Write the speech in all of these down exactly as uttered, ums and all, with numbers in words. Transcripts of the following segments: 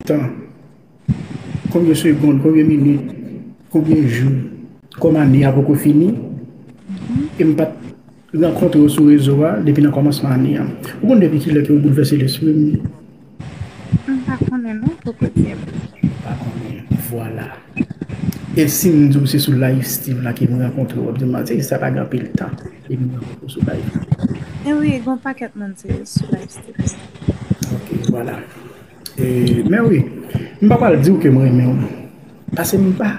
tan, konbyen segonn, konbyen minit, konbyen jou, kòm ane a poko fini, e m pa t rankontre w sou rezo a depi nan kòmansman ane a. Ou konn depi kilè ke w boulvèse lespri m? M pa konnen non, poko di m. Ou pa konnen, vwala. E si m di w se sou live Steve la ke m rankontre w, w ap di m, "Manti, sa pa gen anpil tan." Epi m rankontre w sou live la. E wi, gen yon pakèt moun se sou live Steve. Ok, vwala. E, men wi, m pa pral di w ke m renmen w. Paske m pa,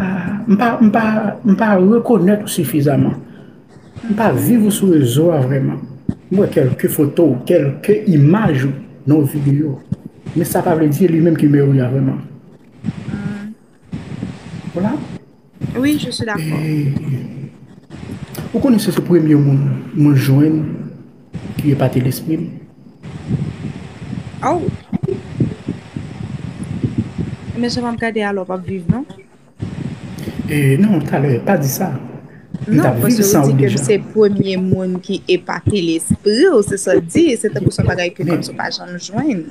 m pa, m pa, m pa rekonèt ou sifizaman. M pa viv ou sou rezo a vrèman. M wè kèlke foto w, kèlke imaj ou nan yon videyo. Men sa pa vle di li menm ki Mary a vrèman. Vwala. Oui, je suis d'accord. E, ou konnen se, se premye moun mwen jwenn ki epate lespri m. Oh! Men jan m ap gade a la, w p ap viv, non? E, non, talè, pa di sa. M t ap viv san ou deja. Non, paske ou di ke m se premye moun ki epate lespri w, se sa w di, se tankou se yon bagay ke kòmsi w pa janm jwenn.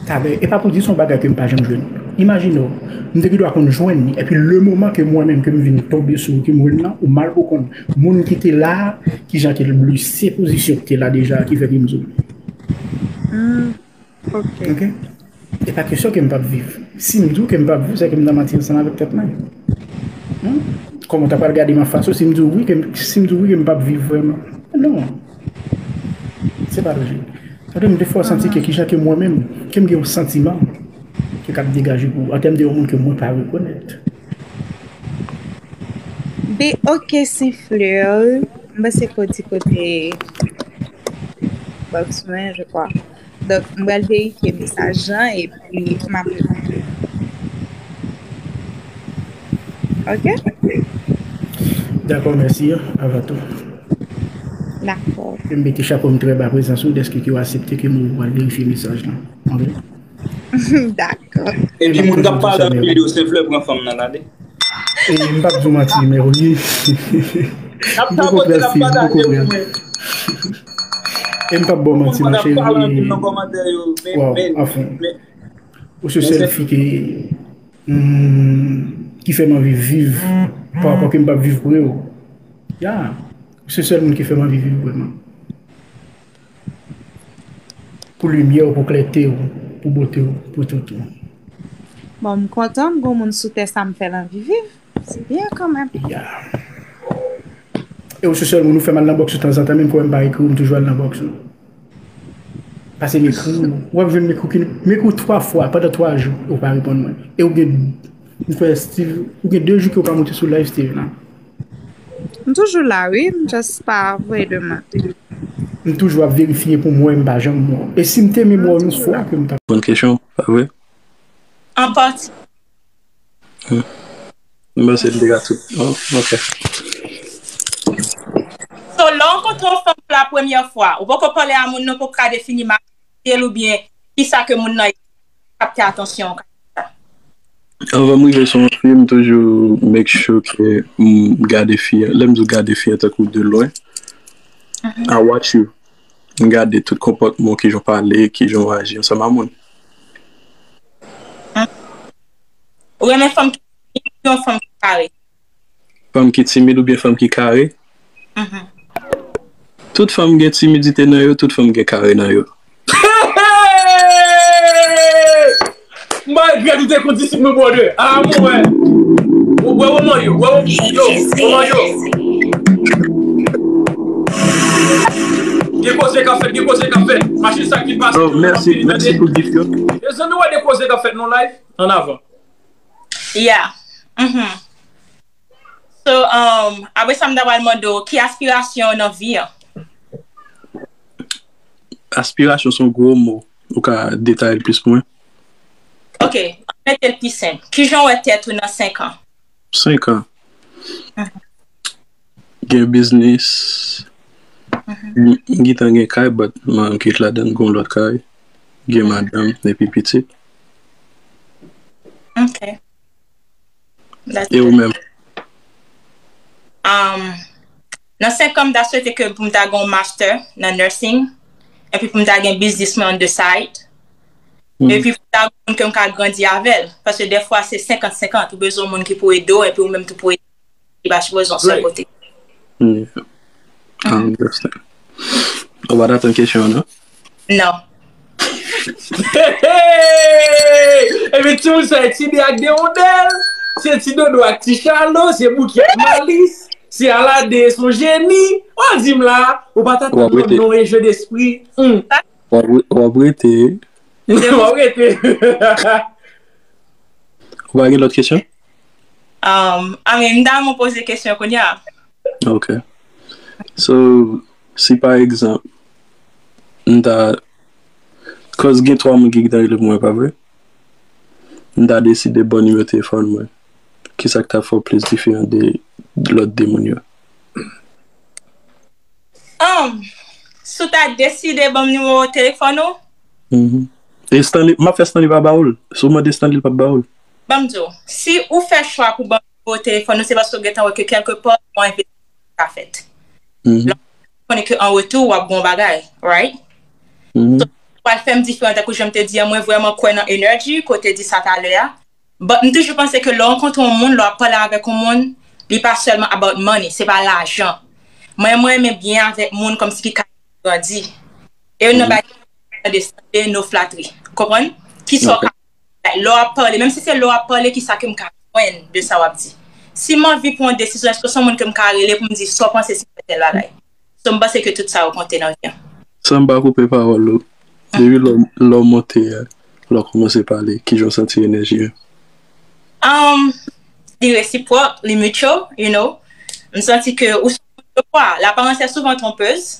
Talè, e pa pou di se yon bagay ke m pa janm jwenn. Imajine w, m te gen dwa konn jwenn li, epi le moman ke mwen menm, ke m vin tonbe sou ou, ke m jwenn nan, ou mal pou konn moun ki te la a, kijan ke l blese pozisyon ki te la deja, ki fè ke m di w. Hmm, ok. Ok? E pa kesyon ke m p ap viv. Si m di w ke m p ap viv, se ke m nan manti ansanm avèk tèt mwen. Hmm? Kòman w ta pral gade m anfas ou, si m di w wi, ke m, si m di w wi, ke m p ap viv vrèman? Non. Se pa lojik. Sa vle m defwa santi ke kijan ke mwen menm, ke m gen yon santiman ke k ap degaje pou, an tèm de yon moun ke mwen pa rekonèt. Be, ok, Saint Fleur, m panse ke w di kote box mwen, je crois. Donk, m pral verifye mesaj lan epi m ap reponn ou. Ok? Dakò, mèsi, ava tou. Dakò. E m mete chapo m trè ba prezans ou, dèske ke w aksepte ke m pral verifye mesaj lan. Ok? Dakò. Epi moun k ap pale nan videyo, se vle pran fanm nan, tande. E m p ap di w manti, men wi. N ap tapote, n ap pataje pou mwen. E m p ap ba w manti, mon cheri. Moun k ap pale anpil nan kòmantè yo, men, men, men. Ou se sèl fi ki, mm, ki fè m anvi viv pa rapò ke m p ap viv pou yo. Ya, ou se sèl moun ki fè m anvi viv vrèman. Pou limyè w, pou klète w, pou bote w, pou tout ou. Bon, m kontan m gon moun sou tè sa m fè l anvi viv. Se byen kanmenm. Ya. E ou se sèl moun ou fè m al nan bòks ou tanzantan, menm kwè m pa ekri w, m toujou al nan bòks ou. Pase m ekri w, w ap jwenn m ekri w ki, m ekri w twa fwa pandan twa jou, ou pa reponn mwen. E ou gen, m kwè Steve, ou gen de jou ke w pa monte sou live Steve la. M toujou la, wi, m just pa voye demann. M toujou ap verifye pou m wè m pa janm wè w. E si m te menm wè w yon fwa ke m ta. Bon kesyon, pa vre? An pati. Hmm. M panse m te ka tout. Oh, ok. So, lè w rankontre yon fanm pou la premyè fwa, ou poko pale a moun nan, poko ka defini matirite l oubyen kisa ke moun nan ye, kapte atansyon w, ka fè sa. Anvan m rive sou yon fi, m toujou make sure ke m gade fi a. Lè m di w gade fi a tankou de lwen, I watch you. M gade tout konpòtman w, kijan w pale, kijan w aji ansanm a moun. Ou renmen fanm ki, yon fanm ki kare? Fanm ki timid oubyen fanm ki kare? Mhm. Tout fanm gen timidite nan yo, tout fanm gen kare nan yo. M pa regrèt ou te konn disip nou, brother. Ah, mwen wè. Wè, wè, woman yo, wè, wè, yo, woman yo. Gen koze k ap fèt, gen koze k ap fèt. Machin sa ki pase. Oh, mèsi, mèsi pou gift yo. Mezanmi, wè de koze k ap fèt nan live. An avan. Yeah. Mhm. So, um, apre sa, m ta pral mande w, ki aspirasyon w nan vi an? Aspirasyon se yon gwo mo. Ou ka detaye l plis pou mwen? Ok, ann mete l pi senp. Kijan w wè tèt ou nan senk an? Senk an. Mhm. Gen biznis. Mhm. M, m gentan gen kay, but m ann kit ladan l, gon lòt kay. Gen madanm, epi pitit. Ok. E ou menm? Um, nan senk an, m ta swete ke pou m ta gen yon master nan nursing, epi pou m ta gen biznis mwen on the side. Epi pou ta moun ke m ka grandi avè l. Paske dèfwa se senkant senkant, ou bezwen yon moun ki pou ede w, epi ou menm tou pou ede li pa sipoze yon sèl kote. Yeah. I understand. Ou pa t atann kesyon an, non? Non. Epi timoun sa e ti de ak de wondèl, se ti dodo ak ti chalo, se bouki ak malis, se alade e son jeni. Ou di m la, ou pa t atann non e je despri. W ap rete. W ap rete. Ou pa gen lòt kesyon? Um, I mean, m ta renmen poze kesyon kounye a. Ok. So, si pa egzanp, m ta, cause gen twa moun ki gentan rele pou mwen, pa vre? M ta deside ba w nimewo telefòn mwen. Kisa k ta fè w plis diferan de lòt de moun yo? Um, si w ta deside ban m nimewo telefòn ou? E Stanley, m ap fè Stanley pa ba ou l. Si w mande Stanley, l p ap ba ou l. Ban m di w, si ou fè chwa pou ban m nimewo telefòn ou, se paske w gentan wè ke kèlkepòt yon envestisman ka fèt. Lè w konnen ke an retou, w ap gen yon bagay, right? So, sa pral fè m diferan, tankou jan m te di an, mwen vrèman kwè nan energy, kote di sa talè a. But m toujou panse ke lè w rankontre yon moun, lè w ap pale avèk yon moun, li pa sèlman about money, se pa lajan. Mwen, mwen renmen byen avèk moun kòmsi ki ka grandi. E youn nan bagay de sante, no flatri. Ou konprann? Kisa w ka, lè w ap pale, menm si se lè w ap pale, kisa ke m ka jwenn de sa w ap di? Si m anvi pran yon desizyon, èske se yon moun ke m ka rele pou m di sa w panse si m fè tèl bagay? So m panse ke tout sa yo konte nan vi an. San m pa koupe pawòl ou, depi lè w monte a, lè w kòmanse pale, kijan w santi enèji an? Um, li resipwòk, li mutual, you know. M santi ke ou se yon moun de fwa. Laparans est souvent trompeuse.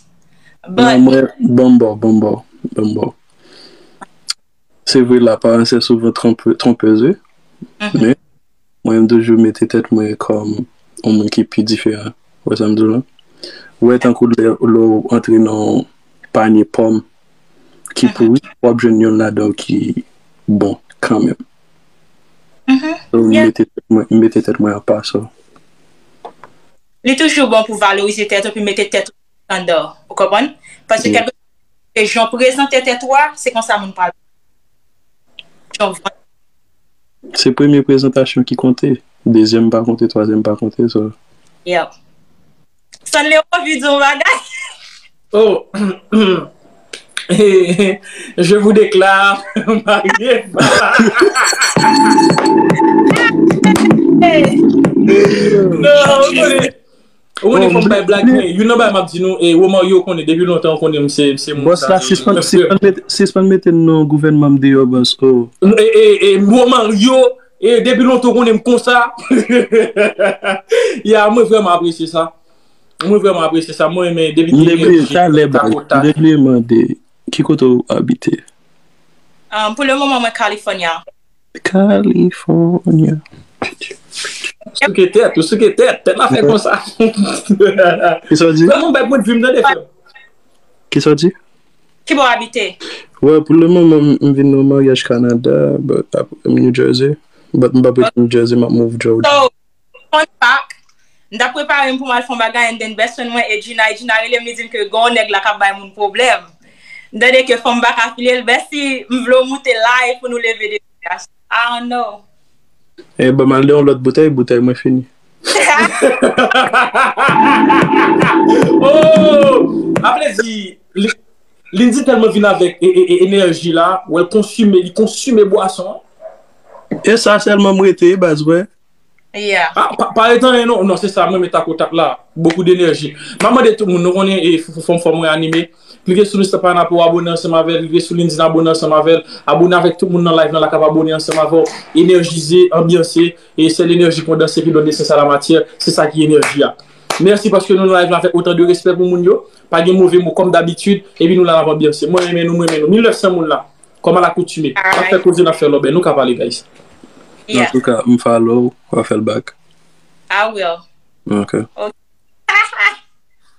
But... Non, mwen, ban m ba w, ban m ba w, ban m ba w. Se vre, laparans est souvent trompeuse, wi. Men, mwen, m toujou mete tèt mwen kòm yon moun ki pi diferan. Ou wè sa m di w lan? Ou wè, tankou lè, lè w antre nan yon panye pòm ki pouri, w ap jwenn youn ladan yo ki bon kanmenm. So, m mete tèt mwen, m mete tèt mwen apa sa. Li toujou bon pou valorize tèt ou, epi mete tèt ou standard, ou konprann? Paske kèlkeswa jan w prezante tèt ou a, se konsa moun pral jan w vann. Se premye prezantasyon ki konte. Dezyèm pa konte, twazyèm pa konte, so. Yep. Stanley, ou anvi di yon bagay? Oh, je vous déclare marié. Non, ou konnen, ou konnen, fò m bay blag, men youn nan bagay m ap di nou, e Romario konnen, depi lontan ou konnen m se, m se moun sa. Bòs la, sispann, sispann mete, sispann mete non gouvènman m deyò, bòs, oh. E, e, e, Romario, e depi lontan ou konnen m konsa. Ya, mwen vrèman apresye sa. Mwen vrèman apresye sa. Mwen renmen depi gen enèji, takotak. M te bliye mande, ki kote w abite? Um, pou le moman, mwen California. California. Souke tèt, ou souke tèt. Tèt la fè konsa. Kisa w di? Fè m bay pwennvi m, tande, frè m. Kisa w di? Ki bò w abite? Well, pou le moman, m vin nan maryaj Kanada, but ap- New Jersey. But m p ap rete New Jersey, m ap move Georgia. So, fun fact, m t ap prepare m pou m al fè yon bagay, and then best friend mwen, Edjina, Edjina rele m, li di m ke gen yon nèg la k ap bay moun pwoblèm. M tande ke fanm pa ka file l, bèsi m vle w moute live pou nou leve defi a. I don't know. E ban m al de yon lòt boutèy, boutèy mwen fini. Oh! Aplezi, Lindy tèlman vin avèk e, e, e, enèji la, wè l konsime, li konsime bwason an. E sa sèlman m rete, baz, wè. Yeah. Ah, pa, pa ret anyen non. Non, se sa, mwen met takotak la. Bokou denèji. M ap mande tout moun, nou konnen, e, fò, fò, fò mwen anime. Klike sou Mister Pineapple, abone ansanm avè l. Klike sou Lindy, abone ansanm avè l. Abone avèk tout moun nan live lan la k ap abone ansanm avè w. Enèjize, anbyanse. E se lenèji kondanse ki donn nesans a la matyè. Se sa ki enèji a. Mèsi paske nou nan live la avèk otan de respè pou moun yo. Pa gen move mo kòm dabitid. Epi nou la n ap anbyanse. Mwen renmen nou, mwen renmen nou. Mil nèf san moun la. Kòm alakoutime. N ap fè koze, n ap fè lòbèy. Nou ka pale, guys. Antouka, m follow w, w a fè l back. I will. Ok.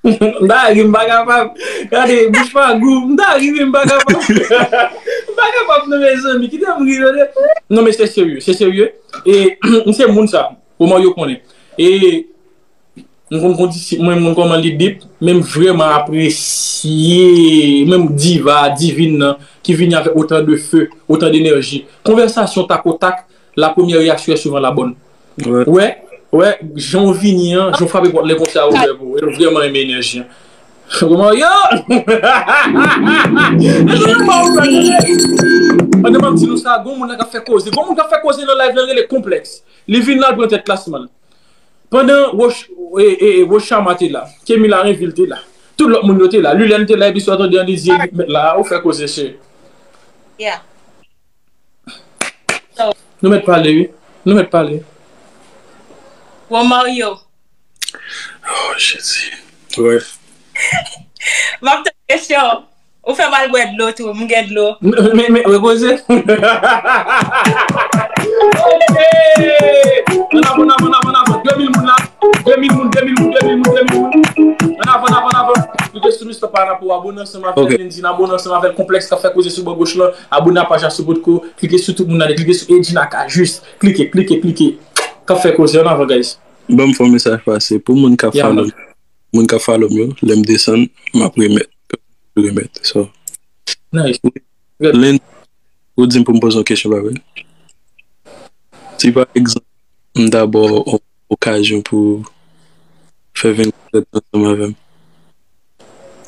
M ta ri, m pa kapab. Gade, bouch pa gou. M ta ri, men m pa kapab. M pa kapab, non, mezanmi. Kite m ri, tande. Non, men se serye, se serye. E, m se moun sa. Oman yo konnen. E, M konn konn disip mwen, m konn kòman li deep, men m vrèman apresye menm diva, divin nan, ki vini avèk otan de feu, otan de enèji. Konvèsasyon tak o tak, la premyè reyaksyon è souvan la bòn. Wè, wè, jan w vini an, jan w frape pòt lè konsa ouvè pou ou. Yo vrèman renmen enèji an. Kòman yo? Pandan m ap di nou sa, gon moun nan k ap fè koze. Gon moun k ap fè koze nan live lan rele Konplèks. Li vin la, l pran tèt klasman. Pandan Roch, e, e, e, Rochama te la, Kemi Larenvil te la, tout lòt moun yo te la, Lilèn te la, epi sou atande an dezye mèt la, ou fè koze, cheri. Yeah. So, Nou mèt pale, wi. Nou mèt pale. Romario, Oh, Jezi. Wè. m ap tann kesyon. Ou fè m al bwè dlo tou, m gen dlo. Men, men, men, repoze. Ok. Ann avan, ann avan, ann avan, ann avan. De mil moun la. De mil moun, de mil moun, de mil moun, de mil moun. Ann avan, ann avan, ann avan. Klike sou Mister Pineapple, abone ansanm avè l, Lindin, abone ansanm avè l, Konplèks k ap fè koze sou bò goch lan. Abone a paj la sou Podko. Klike sou tout moun la, klike sou Edina Kajus. Klike, klike, klike. K ap fè koze, ann avan, guys. Ban m fè yon mesaj pase pou moun k ap Yeah, follow m. Moun k ap follow m yo, lè m desann, m ap remèt. Remèt. So, Nice. Lynn, ou di m pou m poze yon kesyon, pa vre? Si pa egzanp, m ta ba w yon okazyon pou fè vennkat èdtan ansanm avè m.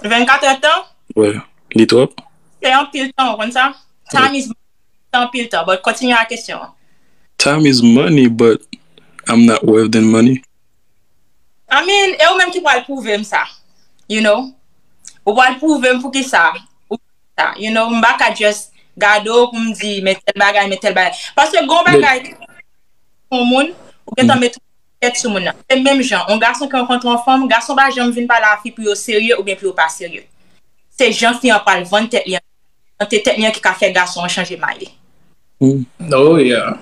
Vennkat èdtan? Wè. Li twòp? Se anpil tan, ou konn sa? Time is money, se anpil tan. But kontinye a kesyon an. Time is money, but I'm not worth than money. I mean, e ou menm ki pral pwouve m sa. You know? Ou pral pwouve m poukisa ou fè sa. You know, m pa ka just gade w pou m di, men tèl bagay, men tèl bagay. Paske gon bagay, yon moun, ou gentan met yon tèt sou moun nan. Se menm jan, yon gason ki rankontre yon fanm, gason pa janm vin pale a fi pou yo serye oubyen pou yo pa serye. Se jan fi an pral vann tèt li an, tèt li an ki ka fè gason an chanje may li. Oh, yeah.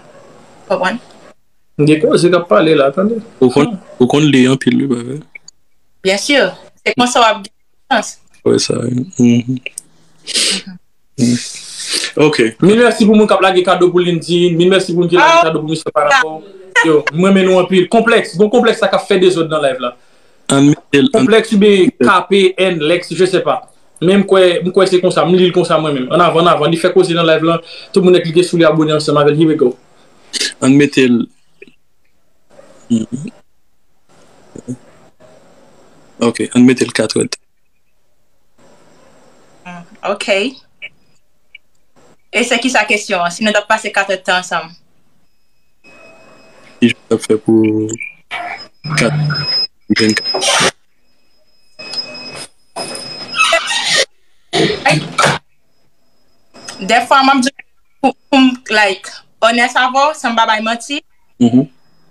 Konprann? Gen koze k ap pale la, tande. Ou konn, ou konn li anpil, wi, pa vre? Byen si. Se konsa w ap gen chans. Wè sa. Mhm. Ok. Mil mèsi pou moun k ap lage kado pou Lindin. Mil mèsi pou moun ki lage kado pou Mister Pineapple. Yo, m renmen nou anpil. Konplèks. Gon Konplèks sa k ap fè dezòd nan live la. Ann mete l, ann, Konplèks oubyen K P N, Lex, je sais pas. Men m kwè, m kwè se konsa, m li l konsa mwen menm. Ann avan, ann avan, li fè koze nan live lan. Tout moun nan klike sou li, abone ansanm avè l. Here we go. Ann mete l. Mhm. Ok, ann mete l kat èdtan. Ok. E se ki sa kesyon an? Si nou t ap pase kat èdtan ansanm? Ki jan w t ap fè pou kat, vennkat? Dèfwa m ap di pou, pou m, like, onès avè w, san m pa bay manti, Mhm.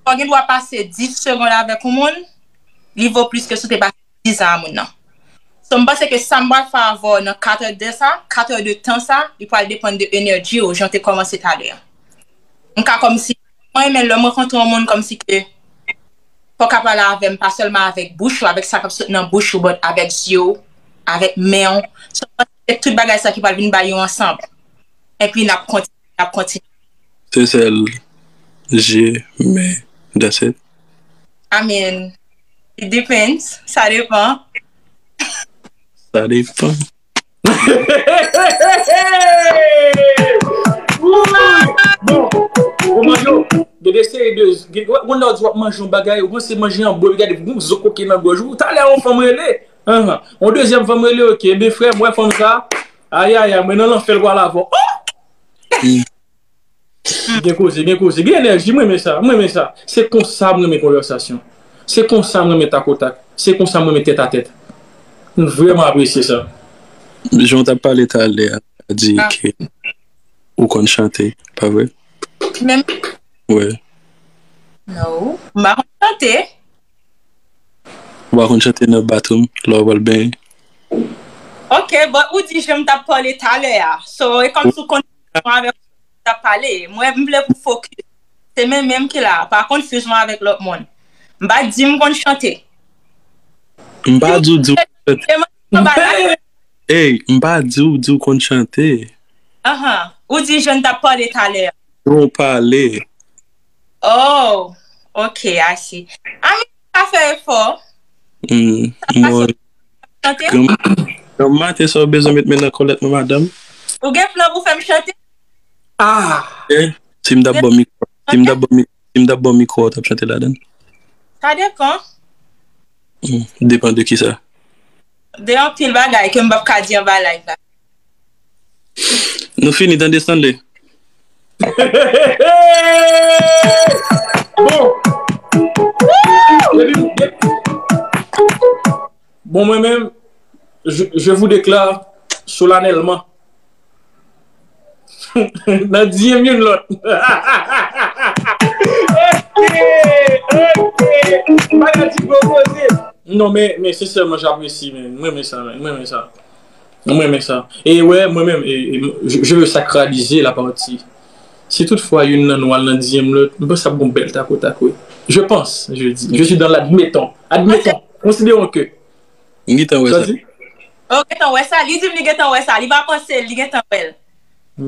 ou gen dwa pase dis segonn avèk yon moun, li vo plis ke si w te pase dizan a moun nan. So, m panse ke sa m pral fè avè w nan kat è de sa, kat è de tan sa, li pral depann de enèji w, jan w te kòmanse talè a. M ka kòmsi, mwen renmen lè m rankontre yon moun kòmsi ke fòk w ka pale avè m, pa sèlman avèk bouch ou, avèk sa k ap sot nan bouch ou, but avèk zye w, avèk men w. So, m panse se tout bagay sa ki pral vin bay yon ansanm. Epi n ap kontinye, n ap kontinye. Se sèl je, men, that's it. I mean, it depends. Sa depan. Sa depan. Bon, ou manje, gen de seri de, gen, ou lè w di w ap manje yon bagay, ou panse manje an bon, epi gade, yon zo koke nan gòj ou, talè yon fanm rele. Anhan. Yon dezyèm fanm rele, ok, ebyen frè, m wè fanm sa, ayayay, mwen nan lanfè l pral avè w. Oh! Gen koze, gen koze, gen enèji, m renmen sa, m renmen sa. Se konsa m renmen konvèsasyon. Se konsa m renmen tak o tak. Se konsa m renmen tèt a tèt. M vrèman apresye sa. Jan w t ap pale talè a, di ke ou konn chante, pa vre? Men, Wè. no, m pa konn chante. Ou pa konn chante nan bathroom, lè w pral benyen? Ok, but ou di jan m t ap pale talè a. So, e kòmsi w konn avèk t ap pale. Mwen, m vle pou focus. Se men menm ki la, pa confuse mwen avèk lòt moun. M pa di m konn chante. M pa di w di w konn chante. E mwen, mwen pa la. Ey, m pa di w di w konn chante. Ahan. Ou di jan t ap pale talè. Jan w pale. Oh, ok, I see. I mean, sa fè efò. Hmm, mwen, chante? Granm-, granm maten sa w bezwen met men nan kòlèt mwen, madanm? Ou gen plan pou fè m chante? Ah! Eh, si m t ap bò mikwo, si m t ap bò mi-, si m t ap bò mikwo, w t ap chante ladan l? Sa depan. Hmm, depan de ki sa? De anpil bagay ke m p ap ka di anba live la. Nou fini, tande Stanley. Bon. Depi, depi, bon, mwen menm, je, je vous déclare solennellement, nan dizyèm youn lòt. Ok, ok. Bagay ti gwo koze. Non, men, men sensèman, j apresye, men. Mwen renmen sa, men. Mwen renmen sa. Mwen renmen sa. E wè, mwen menm, e, e, je, je veux sacraliser la partie. Si toutfwa youn nan nou al nan dizyèm lòt, m panse ap gon bèl takotak, wi. Je pense, je dis. Je suis dans l'admettons. Admettons. Considérons que. M gentan wè sa. Sa di? Oh, gentan wè sa. Li di m li gentan wè sa. Li pa panse l, li gentan wè l.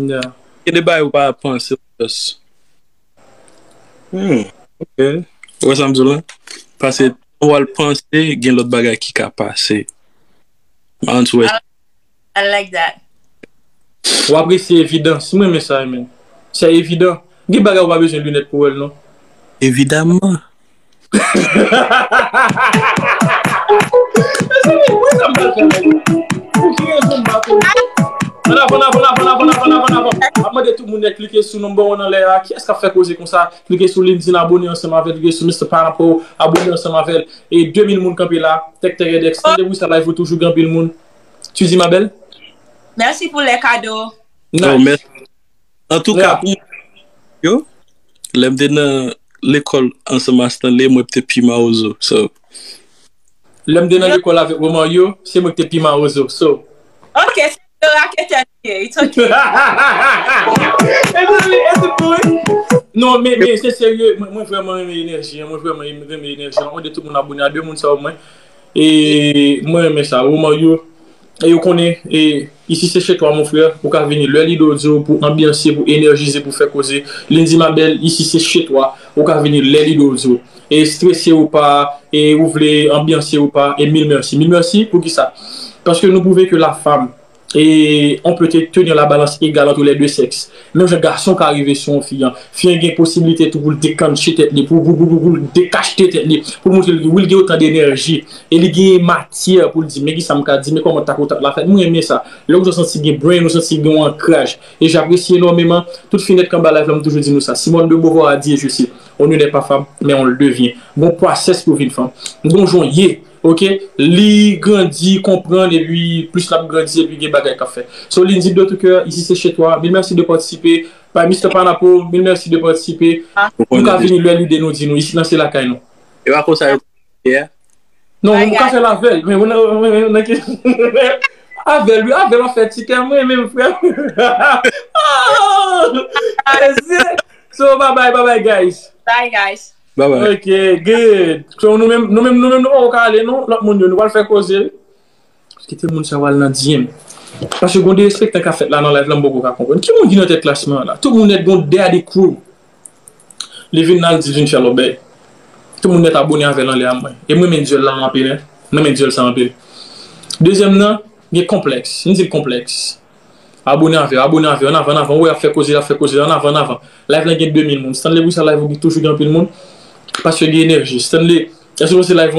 Yeah. Gen de bagay ou pa panse, just. Hmm, ok. Ou wè sa m di w la? Paske ou al panse, gen lòt bagay ki ka pase. Mwen, ou wè. I, I like that. W apresye evidans. Mwen renmen sa, men. Se evidan. Gen bagay ou pa bezwen linèt pou wè l, non. Evidaman. Mezanmi, mwen sa m pral fè menm. Pou ki rezon m pa konnen? Ann avan, ann avan, ann avan, ann avan, ann avan, ann avan. M ap mande tout moun nèt klike sou number one anlè a. Kiyès k ap fè koze konsa? Klike sou Lindin, abone ansanm avè l. Klike sou Mister Pineapple, abone ansanm avè l. E de mil moun kanpe la. Tèk tèk èdèk. Sande Brisa Live ou toujou gen anpil moun. Tu dis, ma belle? Merci pour les cadeaux. Nice. Oh, mèsi. Antouka, pou mwen, yo, lè m te nan lekòl ansanm a Stanley, mwen te pi mawozo. So. Lè m te nan lekòl avèk Romario, se mwen ki te pi mawozo. So. Ok, se de raketè nou ye. It's ok. E se, e se pou, wi. Non, men, men, se serye, mwen, mwen vrèman renmen enèji an, mwen vrèman renmen enèji an. Mwen de tout moun abone a de moun sa omwen. E mwen renmen sa. Romario, e yo konnen, e, ici c'est chez toi, mon frère. Ou ka vini lè li do di w pou anbyanse, pou enèjize, pou fè koze. Lindy, ma belle, ici c'est chez toi. Ou ka vini lè li do di w. E strese ou pa, e ou vle anbyanse ou pa, e mil mèsi. Mil mèsi, poukisa? Paske nou pwouve ke la femme, et on peut te- tenir la balance égale entre les deux sexes. Menm jan gason ka rive sou yon fi an, fi an gen posiblite tou pou l dekantche tèt li, pou, pou, pou, pou, pou l dekachte tèt li, pou l montre l, wi, l gen otan denèji, e li gen matyè pou l di, men kisa m ka di, men kòman takotak la fèt. Mwen renmen sa. Lè ou santi gen brain, ou santi gen yon ankraj. E j apresye enòmeman. Tout fi nèt k anba live la, m toujou di nou sa. Simone de Beauvoir a dit, et je cite, on ne naît pas femme, mais on le devient. Gon pwasès pou vin fanm. Gon jan w ye. Ok, li grandi, konprann, epi plis l ap grandi, epi gen bagay k ap fèt. So, Lindy, de tout cœur, ici c'est chez toi. Mille merci de participer. By Mister Pineapple, mille merci de participer. Ah. Nou ka vini lè lide nou di nou, isit lan se lakay nou. E pa konsa yo ye a? Non, ou ka fè l avè l, men ou nan, nan, nan, nan ki avè l, wi, avè l, an fèt, ti kè mwen, men frè. Ah! So, bye bye, bye bye, guys. Bye, guys. Bye bye. Ok, good. So, nou menm, nou menm, nou menm, nou poko ka ale, non. Lòt moun yo, nou pral fè koze. Kite moun sa yo al nan D M. Paske gon derespektan k ap fèt la nan live la, m poko ka konprann. Ki moun ki nan tèt klasman an la? Tout moun nèt gon daddy crew. Li vin nan, li di vin fè lòbèy. Tout moun nèt abone avè l anlè a mwen. E mwen renmen dyòl la anpil, en. Mwen renmen dyòl sa anpil. Dezyèm nan, gen konplèks. M di l konplèks. Abone avè, abone avè, ann avan, ann avan. Ou wè, y ap fè koze, y ap fè koze, ann avan, ann avan. Live lan gen de mil moun. Stanley Brisa Live ou gen toujou gen anpil moun. Paske gen enèji. Stanley, èske w panse live